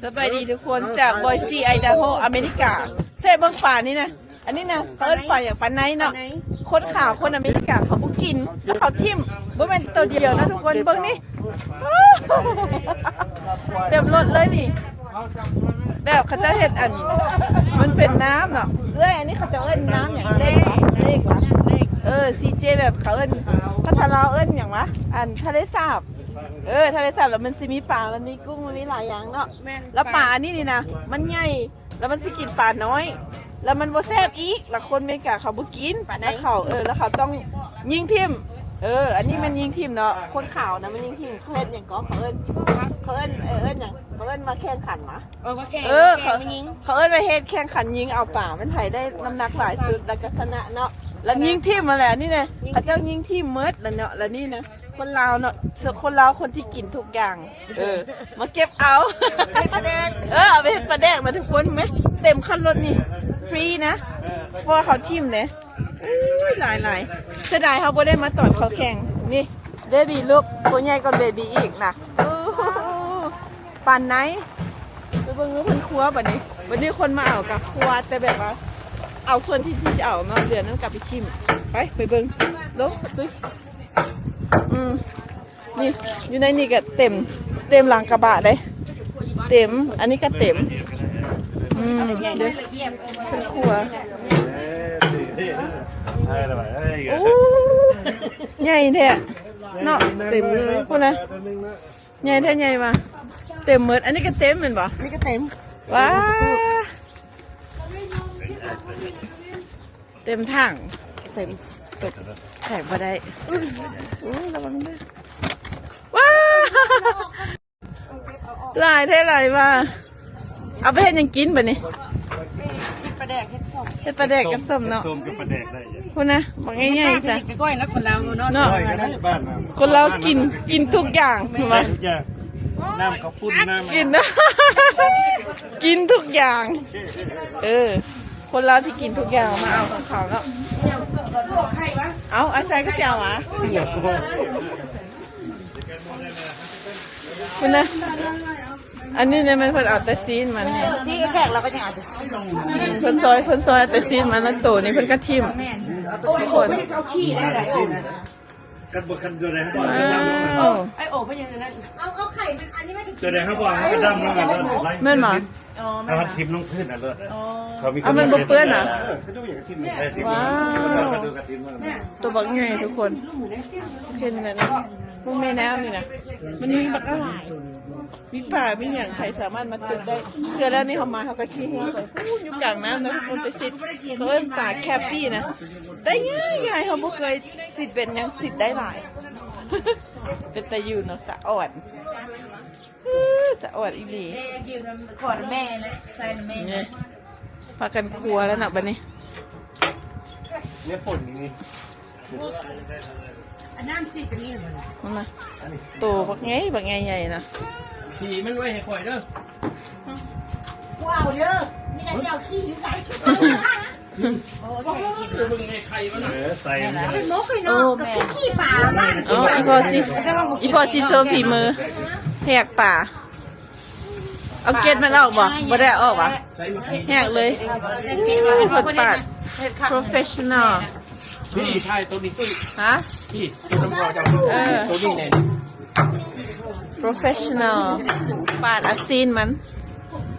ສະບາຍດີທຸກຄົນ ຈາກບອຍຊີ ໄອດາໂຮ ອາເມລິກາ. ແຊະເບິ່ງປານີ້ນະ ອັນນີ້ນະ ເຂົາເອີ້ນປາຫຍັງ? ປາໄນເນາະ. ຄົນຂາວ ຄົນອາເມລິກາເຂົາບໍ່ກິນ ແລ້ວເຂົາຖິ້ມ. ບໍ່ແມ່ນໂຕດຽວນະທຸກຄົນ ເບິ່ງນີ້ ເຕັມລົດເລີຍນີ້. ແບບເຂົາເຈົ້າເຮັດອັນ ມັນເປັນນ້ຳເນາະ. ເອື້ອຍ ອັນນີ້ເຂົາເຈົ້າເອີ້ນນ້ຳຫຍັງ? ເຈ ເຈຫວະ? ເອີ ຊີເຈ ແບບເຂົາເອີ້ນ ພາສາລາວເອີ້ນຫຍັງຫວະ? ອັນທະເລສາບ. ເອີ ທະເລສາບ ແລ້ວມັນຊິມີປາ ມັນມີກຸ້ງ ມັນມີຫຼາຍຢ່າງເນາະ. ແມ່ນ ແລ້ວປາອັນນີ້ນີ້ນະ ມັນໃຫຍ່ ແລ້ວມັນຊິກິນປານ້ອຍ ແລ້ວມັນບໍ່ແຊບອີກ ແລ້ວຄົນເມກາເຂົາບໍ່ກິນ ປາໄນ ແລ້ວເຂົາ ເອີ ແລ້ວເຂົາຕ້ອງຍິງຖິ້ມ. ເອີ ອັນນີ້ແມ່ນຍິງຖິ້ມເນາະ ຄົນຂາວນະມັນຍິງຖິ້ມ. ເຂົາເຮັດຫຍັງກໍ ເຂົາເອີ້ນ ເຂົາເອີ້ນ ເອີ້ນຫຍັງ? ເຂົາເອີ້ນວ່າແຂ່ງຂັນຫວະ? ເອີ ມາແຂ່ງ ເອີ ມາແຂ່ງ ເຂົາເອີ້ນວ່າເຮັດແຂ່ງຂັນຍິງເອົາປາ ມັນໃຜໄດ້ນ້ຳໜັກຫຼາຍສຸດ ແລ້ວກໍຊະນະເນາະ. ແລ້ວຍິງຖິ້ມຫັ້ນແຫຼະ ອັນນີ້ນະ ຍິງ ເຂົາເຈົ້າຍິງຖິ້ມໝົດແລ້ວເນາະ. ແລ້ວນີ້ນະ ຄົນລາວເນາະ ຄົນລາວຄົນທີ່ກິນທຸກຢ່າງ ເອີ ມາເກັບເອົາ ເຮັດປາແດກ ເອີ ເອົາໄປເຮັດປາແດກນະທຸກຄົນ. ເຫັນໄໝ ເຕັມຄັນລົດນີ້ ຟຣີນະ ເພາະວ່າເຂົາຖິ້ມເດ້. ໂອ້ຍ ຫຼາຍໆ ເສຍດາຍເຮົາບໍ່ໄດ້ມາຕອນເຂົາແຂ່ງ. ນີ້ເບບີ ລູກ ຕົວໃຫຍ່ກວ່າເບບີອີກນະ. ໂອ້ ປາໄນ ໄປເບິ່ງເພິ່ນຄົວບັດນີ້. ບັດນີ້ຄົນມາເອົາກະຄົວ ແຕ່ແບບວ່າເອົາສ່ວນທີ່ ທີ່ຈະເອົາເນາະ ເຫຼືອນັ້ນກະໄປຖິ້ມ. ໄປ ໄປເບິ່ງ ລົງ ອືມ ນີ້ ຢູ່ໃນນີ້ກະເຕັມ ເຕັມຫຼັງກະບະເດ້ ເຕັມ ອັນນີ້ກະເຕັມ. ອືມ ເດ້ ເພິ່ນຄົວ ໂອ້ ໃຫຍ່ແທ້ເນາະ ເຕັມເລີຍ ພຸ້ນນະ. ໃຫຍ່ແທ້ໃຫຍ່ວ່າ ເຕັມໝົດ. ອັນນີ້ກະເຕັມແມ່ນບໍ່? ນີ້ກະເຕັມ ວ້າ ເຕັມຖັງ ເຕັມ ເຕັມ ແຂງບໍ່ໄດ້. ໂອ້ຍ ລະວັງເດີ ວ້າ ຫຼາຍແທ້ຫຼາຍວ່າ. ເອົາໄປເຮັດຫຍັງກິນບັດນີ້? ເຮັດປາແດກ ເຮັດສົ້ມ ເຮັດປາແດກກັບສົ້ມເນາະ. ເຮັດສົ້ມກັບປາແດກໄດ້ຢູ່ ພຸ້ນນະ ບັກໃຫຍ່ໆຊະ ໄປກ້ອຍແລ້ວ ຄົນລາວເນາະ ເນາະ ຄົນລາວກິນ ກິນທຸກຢ່າງ ເຫັນບໍ່? ກິນທຸກຢ່າງ ນ້ຳເຂົ້າປຸ້ນ ນ້ຳ ກິນ ກິນທຸກຢ່າງ. ເອີ ຄົນລາວທີ່ກິນທຸກຢ່າງມາເອົາຂອງເຂົາເນາະ. ເອົາ ອາໄສກໍຊິເອົາຫວາ? ພຸ້ນນະ ອັນນີ້ນະ ແມ່ນເພິ່ນເອົາແຕ່ຊີ້ນມັນ ຊີ້ນແຂກ ແລ້ວກໍຍັງເອົາແຕ່ຊີ້ນ ເພິ່ນຊອຍ ເພິ່ນຊອຍເອົາແຕ່ຊີ້ນມັນ ແລ້ວໂຕນີ້ເພິ່ນກະຖິ້ມ. ແມ່ນ ໂຕນີ້ເພິ່ນເອົາຂີ້ໄດ້ຫຼາຍ ກັນບໍ່ຄັນຢູ່ໃດ. ວ້າວ ໄອໂອເພິ່ນຍັງນັ້ນ ເອົາ ເອົາໄຂ່ມັນ ອັນນີ້ມັນ ເຈົ້າໄດ້ ເຮົາບໍ່ ເຮົາກໍດຳລົງ ແມ່ນບໍ່? ເອົາຖິ້ມລົງພື້ນນະ ເລີດ. ເອົາ ມັນບໍ່ເປື້ອນນະ ເອີ ກະດູກຫຍັງກະຖິ້ມ. ວ້າວ ກະດູກກະຖິ້ມ ໂຕບັກໃຫຍ່ທຸກຄົນ. ເຫັນແລ້ວນະ ພວກແມ່ນ້ຳນີ້ນະ ມັນມີບັກຫຼາຍ ມີປາ ມີຫຍັງ ໃຜສາມາດມາຕຶກໄດ້. ເທື່ອແລ້ວນີ້ເຮົາມາ ເຮົາກໍຂີ່ເຮືອໄປພຸ້ນ ຢູ່ກາງນ້ຳນະ ໄປຊິດ ເຂົາເອີ້ນປາແຄບປີ້ນະ ໄດ້ງ່າຍໆ. ເຮົາບໍ່ເຄີຍຊິດເບັດຫຍັງ ຊິດໄດ້ຫຼາຍ ເປັນຕາຢູ່ເນາະ ສະອອນ ສະອອດອີ່ຫຼີ. ຂໍແມ່ນະ ໃສ່ແມ່ນະ ພາກັນຄົວແລ້ວນະບັດນີ້. ເນຍຝົນນີ້ ອັນນ້ຳສີກະມີຫັ້ນນະ ໂຕບັກໃຫຍ່ ບັກໃຫຍ່ໆນະ. ຂີ່ມັນໄວ້ໃຫ້ຂ້ອຍເດີ ບໍ່ເອົາເດີ ມີແຕ່ຊິເອົາຂີ້ຢູ່ໃສ? ໂອ້ຍ ເບິ່ງໃນໄຂ່ມັນນະ ເອີ ໃສ່ມັນ ເປັນນົກເລີຍເນາະ ໂອ້ ແມ່ນ ກັບຂີ້ປາ. ອໍ ອີ່ພໍ່ຊິ ອີ່ພໍ່ຊິໂຊຝີມືແຫກປາ. ເອົາເກັດມັນອອກບໍ່? ບໍ່ໄດ້ເອົາອອກຫວາ? ແຫກເລີຍ ເພິ່ນປາດ ໂປຣເຟສຊັນແນວ. ນີ້ຖ່າຍໂຕນີ້ຕຸ້ຍ ຮະ? ນີ້ ເອີ ໂຕນີ້ແນ່ ໂປຣເຟສຊັນແນວ ປາດເອົາຊີ້ນມັນ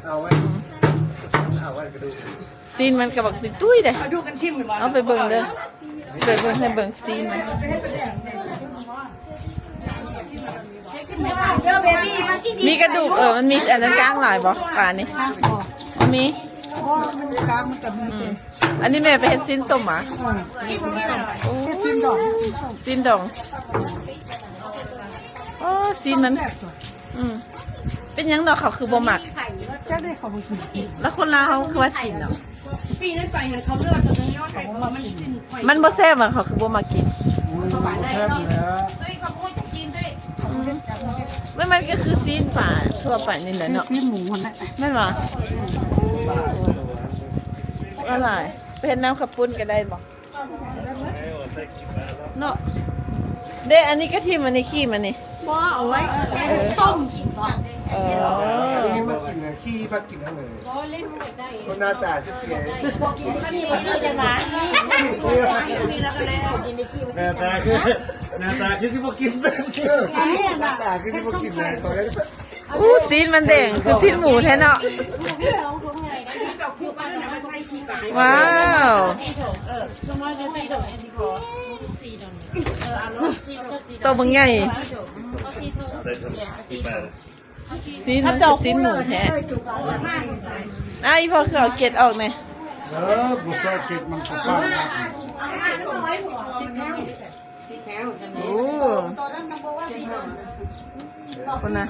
ເອົາໄວ້ ເອົາໄວ້ກະດູກ ຊີ້ນມັນກະບັກຕຸ້ຍໆເດ້. ເອົາດູກັນຊິມແມ່ນບໍ່? ເອົາໄປເບິ່ງເດີ ໄປເບິ່ງ ໃຫ້ເບິ່ງຊີ້ນມັນ. ມີກະດູກ ເອີ ມັນມີອັນນັ້ນກ້າງຫຼາຍບໍ່? ປານີ້ ບໍ່ ມັນມີ ບໍ່ ມັນກ້າງມັນກະມີ. ອືມ ອັນນີ້ແມ່ໄປເຮັດຊີ້ນສົ້ມຫວາ? ອືມ ເຮັດຊີ້ນສົ້ມ ໂອ້ ເຮັດຊີ້ນດອງ ຊີ້ນດອງ. ອໍ ຊີ້ນມັນ ແຊບຕົວະ. ອືມ ເປັນຫຍັງເນາະ ເຂົາຄືບໍ່ມັກ? ຈັກເດ້ ເຂົາບໍ່ກິນ. ແລ້ວຄົນລາວເຮົາຄືວ່າກິນເນາະ? ປີນັ້ນໄປຫັ້ນເຂົາເລືອກຕົວຍອດໄປ ເພາະວ່າມັນສິ້ນໄຟ ມັນບໍ່ແຊບຫວາ? ເຂົາຄືບໍ່ມັກກິນ? ອືມ ບໍ່ແຊບຢູ່ແລ້ວ ມັນ ມັນກໍຄືຊີ້ນປາທົ່ວໄປນີ້ແຫຼະເນາະ ຊີ້ນໝູຫັ້ນແຫຼະ ແມ່ນບໍ່? ອະຫຼາຍ ໄປເຮັດນ້ຳເຂົ້າປຸ້ນກໍໄດ້ບໍ່? ເນາະ ເດ້ ອັນນີ້ກະຖິ້ມ ອັນນີ້ຂີ້ມັນນີ້ ບໍ່ ເອົາໄວ້ ເອີ ໃຫ້ສົ້ມກິນກ່ອນ. ເອີ ນີ້ມາກິນເລີຍ ທີ່ພັກກິນທາງເລີຍ ບໍ່ເລີຍ ບໍ່ໄດ້ ຄົນໜ້າຕາຄືເກ ບໍ່ກິນ ບໍ່ກິນ ບໍ່ກິນ ໜ້າຕາຄື ໜ້າຕາຄືຊິບໍ່ກິນ ໜ້າຕາຄືຊິບໍ່ກິນເລີຍ ຕອນແລກ ອູ້ ຊີ້ນມັນແດງຄືຊີ້ນໝູແທ້ເນາະ. ວ້າວ ໂຕບັກໃຫຍ່ ຊີ້ນມັນຄືຊີ້ນໝູແທ້. ອ້າຍ ອີ່ພໍ່ຄືເອົາເກັດອອກແດ່. ເອີ ບໍ່ໃສ່ເກັດມັນກໍປານນັ້ນ. ໂອ້ ພຸ້ນນະ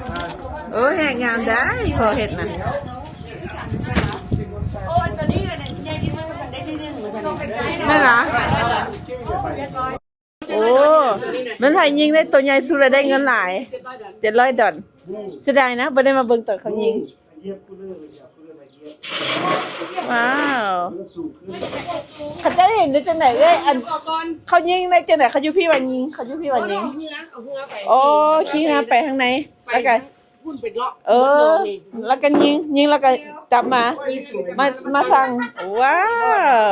ເອີ ແຮງງາມໄດ໋ ພໍ່ເຮັດນະ. ໂອ້ ອັນໂຕນີ້ໃຫຍ່ທີ່ສຸດ ວ່າຊັ້ນ ໄດ້ທີໜຶ່ງ ວ່າຊັ້ນ. ແມ່ນຫວາ? ໂອ້ ແມ່ນໃຜຍິງໄດ້ໂຕໃຫຍ່ສຸດ ແລ້ວໄດ້ເງິນຫຼາຍ ເຈັດຮ້ອຍດອນ. ເສຍດາຍນະ ບໍ່ໄດ້ມາເບິ່ງຕອນເຂົາຍິງ. ວ້າວ ເຂົາເຈົ້າເຫັນໄດ້ຈັ່ງໃດເອື້ອຍ? ອັນ ເຂົາຍິງໄດ້ຈັ່ງໃດ? ເຂົາຢູ່ພີ້ວ່າຍິງ ເຂົາຢູ່ພີ້ວ່າຍິງ. ອໍ ຂີ່ເຮືອໄປທາງໃນ ແລ້ວກະ ເອີ ແລ້ວກະຍິງ ຍິງແລ້ວກະຈັບມາ ມາ ມາສັ່ງ. ວ້າ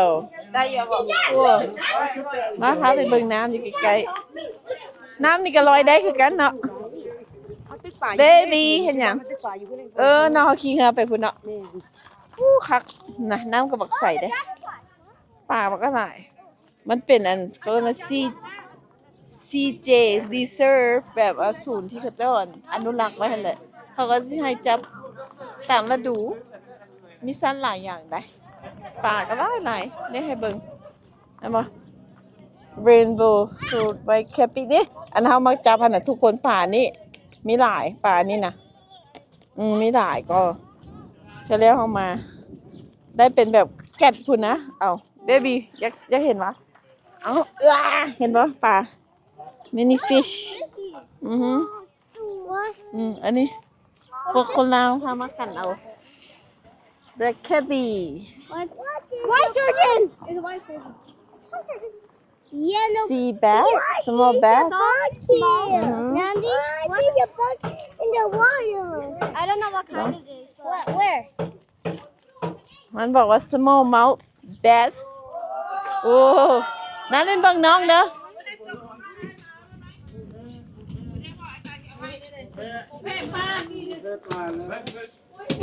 ວ ໄດ້ຢູ່ບໍ່? ໂອ້ ມາ ພາໄປເບິ່ງນ້ຳຢູ່ໃກ້ໆ. ນ້ຳນີ້ກະລອຍໄດ້ຄືກັນເນາະ. ເບບີ ເຮັດຫຍັງ? ເອີ ນ້ອງເຮົາຂີ່ເຮືອໄປພຸ້ນເນາະ. ອູ້ ຄັກນະ ນ້ຳກະບັກໃສເດ້ ປາບັກຫຼາຍ. ມັນເປັນອັນ ເຂົາເອີ້ນວ່າ ຊີ ຊີເຈ ຣີເຊີບ ແບບວ່າສູນທີ່ເຂົາເຈົ້າ ອັນ ອະນຸລັກໄວ້ຫັ້ນແຫຼະ. ເຂົາກະຊິໃຫ້ຈັບຕາມລະດູ ມີສັດຫຼາຍຢ່າງໃດ໋ ປາກະຫຼາຍໆ ໄດ້ໃຫ້ເບິ່ງ. ເຫັນບໍ່? ເຣນໂບ ທູດ ໄວແຄບປີ້ນີ້ ອັນເຮົາມາຈັບຫັ້ນນະທຸກຄົນ. ປານີ້ມີຫຼາຍ ປານີ້ນະ ອືມ ມີຫຼາຍກໍ ເທື່ອແລ້ວເຮົາມາ ໄດ້ເປັນແບບແກັດພຸ້ນນະ. ເອົາ ເບບີ ຢາກ ຢາກເຫັນຫວາ? ເອົາ ເອີ ເຫັນບໍ່? ປາ many fish. ອື ອື ອັນນີ້ ພວກຄົນລາວພາມາຂັນເອົາ ແບລັກແຄບບີ. White sturgeon. It's a white sturgeon. Yellow. Sea bass, small bass. Small. Nandy, why is a bug in the water? I don't know what kind it is. Where? ມັນບອກວ່າ small mouth bass. ໂອ້ ນັ້ນເປັນເບິ່ງນ້ອງເດີ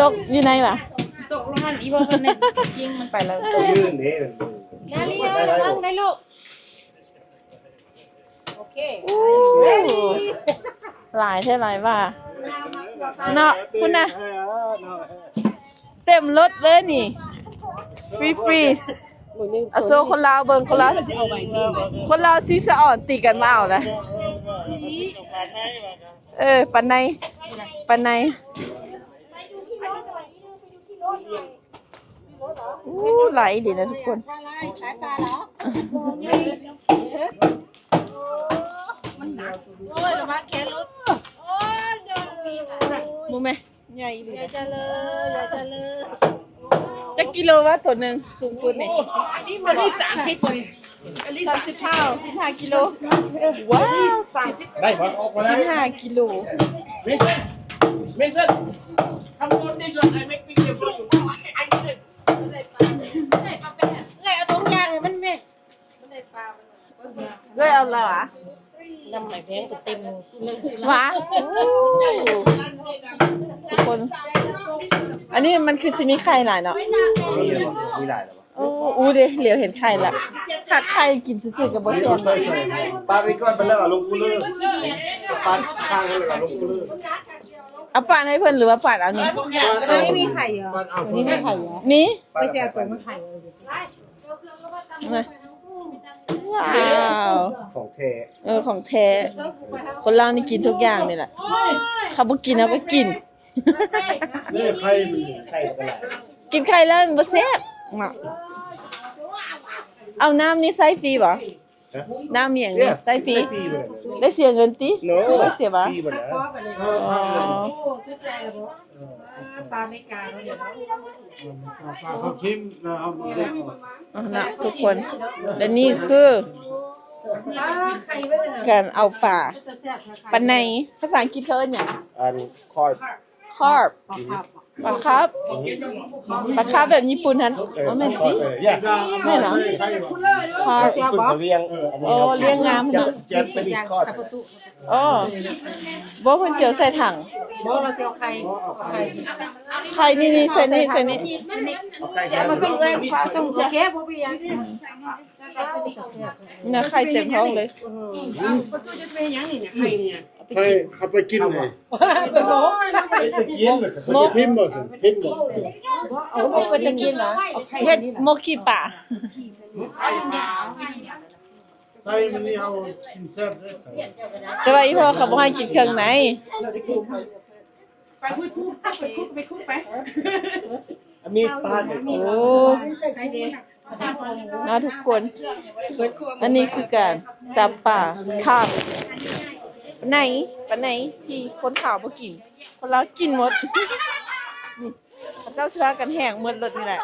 ຕົກຢູ່ໃນຫວາ? ຕົກລົງຫັ້ນ ອີ່ພໍ່ເພິ່ນນີ້ຍິງມັນໄປແລ້ວ. ນາລີ ລະວັງໄດ້ລູກ. ໂອ້ ຫຼາຍແທ້ຫຼາຍວ່າເນາະ ພຸ້ນນະ ເຕັມລົດເລີຍນີ້ ຟຣີໆ. ອາ ໂຊຄົນລາວເບິ່ງ ຄົນລາວ ຄົນລາວຊີສະອອນຕີກັນມາເອົານະ. ເອີ ປານໃນ ປານໃນ. ໂອ້ ຫຼາຍອີ່ຫຼີນະທຸກຄົນ. ໂອ້ຍ ລະວັງແຂນຫຼຸດ. ໂອ້ຍ ເດີ ໝູແມ່ ໃຫຍ່ອີ່ຫຼີນະ. ຈັກກິໂລວະໂຕໜຶ່ງສູງສຸດນີ້? ອັນນີ້ສາມສິບ ອັນນີ້ສາມສິບຫ້າ ສິບຫ້າກິໂລ. ວ້າວ ໄດ້ບໍ່? ສິບຫ້າກິໂລ. Mason, Mason, come on this one, I make picture for you. I did it. ເອື້ອຍ ເອົາຖົງຢາງໃຫ້ມັນແມ່. ເອື້ອຍ ເອົາແລ້ວຫວາ? ນ້ຳໄໝແພງກະເຕັມຫວາ? ໂອ້ ທຸກຄົນ ອັນນີ້ມັນຄືຊິມີໄຂ່ຫຼາຍເນາະ. ມີ ມີຫຼາຍແລ້ວ. ໂອ້ ອູ້ເດ ຫຼຽວເຫັນໄຂ່ລະ ຫາກໄຂ່ກິນຊື່ໆກະບໍ່ແຊບ. ປາໄປກ່ອນ ໄປແລ້ວເອົາລົງຄູລເລີ ປາຂ້າງແລ້ວເອົາລົງຄູລເລີ. ເອົາປາໃຫ້ເພິ່ນ ຫຼືວ່າປາເອົານີ້? ອັນນີ້ມີໄຂ່ເຫລໍ? ອັນນີ້ມີໄຂ່ເຫລໍ? ມີ ໄປຊິເອົາໂຕມາໄຂ່. ວ້າວ ຂອງແທ້. ເອີ ຂອງແທ້ ຄົນລາວນີ້ກິນທຸກຢ່າງນີ້ແຫຼະ ເຂົາບໍ່ກິນເຮົາກະກິນ. ເອີ ໄຂ່ມັນ ໄຂ່ມັນກະຫຼາຍ ກິນໄຂ່ແລ້ວມັນບໍ່ແຊບເນາະ. ເອົາ ນ້ຳນີ້ໃຊ້ຟຣີບໍ່? ຮະ? ນ້ຳອີ່ຫຍັງນີ້ Yes, ໃຊ້ຟຣີ? ໃຊ້ຟຣີບໍ່ໄດ້ ໄດ້ເສຍເງິນຕິ? No, ບໍ່ເສຍຫວາ? ຟຣີໝົດແລ້ວ. ອໍ ປາເມກາເນາະ ປາເຂົ້າເຄັມນະ. ເອົາເນາະທຸກຄົນ ແລະນີ້ຄືການເອົາປາ ປາໄນ ພາສາອັງກິດເຂົາເອີ້ນຫຍັງ? ອັນ carp. Carp. ປາຄາບ. ປາຄາບ ປາຄາບແບບຍີ່ປຸ່ນຫັ້ນ. ເອີ ບໍ່ແມ່ນຕິ ເອີ ແມ່ນຫວາ? ຄາບ ໂອ້ ລຽງງາມເນາະ. Japanese carp. ອໍ ບໍ່ ເພິ່ນຊິເອົາໃສ່ຖັງ. ບໍ່ ເຮົາຊິເອົາໄຂ່ ເອົາໄຂ່ ໄຂ່ນີ້ ນີ້ ໃສ່ນີ້ ໃສ່ນີ້. ຊິເອົາມາສົ່ງເອື້ອຍ ຝາກສົ່ງ. ໂອເຄ ບໍ່ເປັນຫຍັງ. ເນື້ອໄຂ່ເຕັມທ້ອງເລີຍ. ປະຕູຈະໄປເຮັດຫຍັງນີ້ ໄຂ່ນີ້? ໄຂ່ເອົາໄປກິນເລີຍ. ໄປກິນບໍ່? ກິນບໍ່? ເອົາໄປກິນຫວາ? ເຮັດໝົກຂີ້ປາ. ໃສ່ມັນນີ້ເຮົາກິນແຊບເດ້. ແຕ່ວ່າອີ່ພໍ່ເຂົາບໍ່ໃຫ້ກິນເຄື່ອງໃນ. ໄປຄຸດ ໄປຄຸດ ໄປຄຸດ ໄປຄຸດໄປ. ອັນນີ້ປາເດ້. ໂອ້ ມາທຸກຄົນ. ອັນນີ້ຄືການຈັບປາຄາບ ປາໄນ ປາໄນທີ່ຄົນຂາວບໍ່ກິນ ຄົນລາວກິນໝົດ. ນີ້ ເຂົາເຈົ້າຊິພາກັນແຫກໝົດລົດນີ້ແຫຼະ.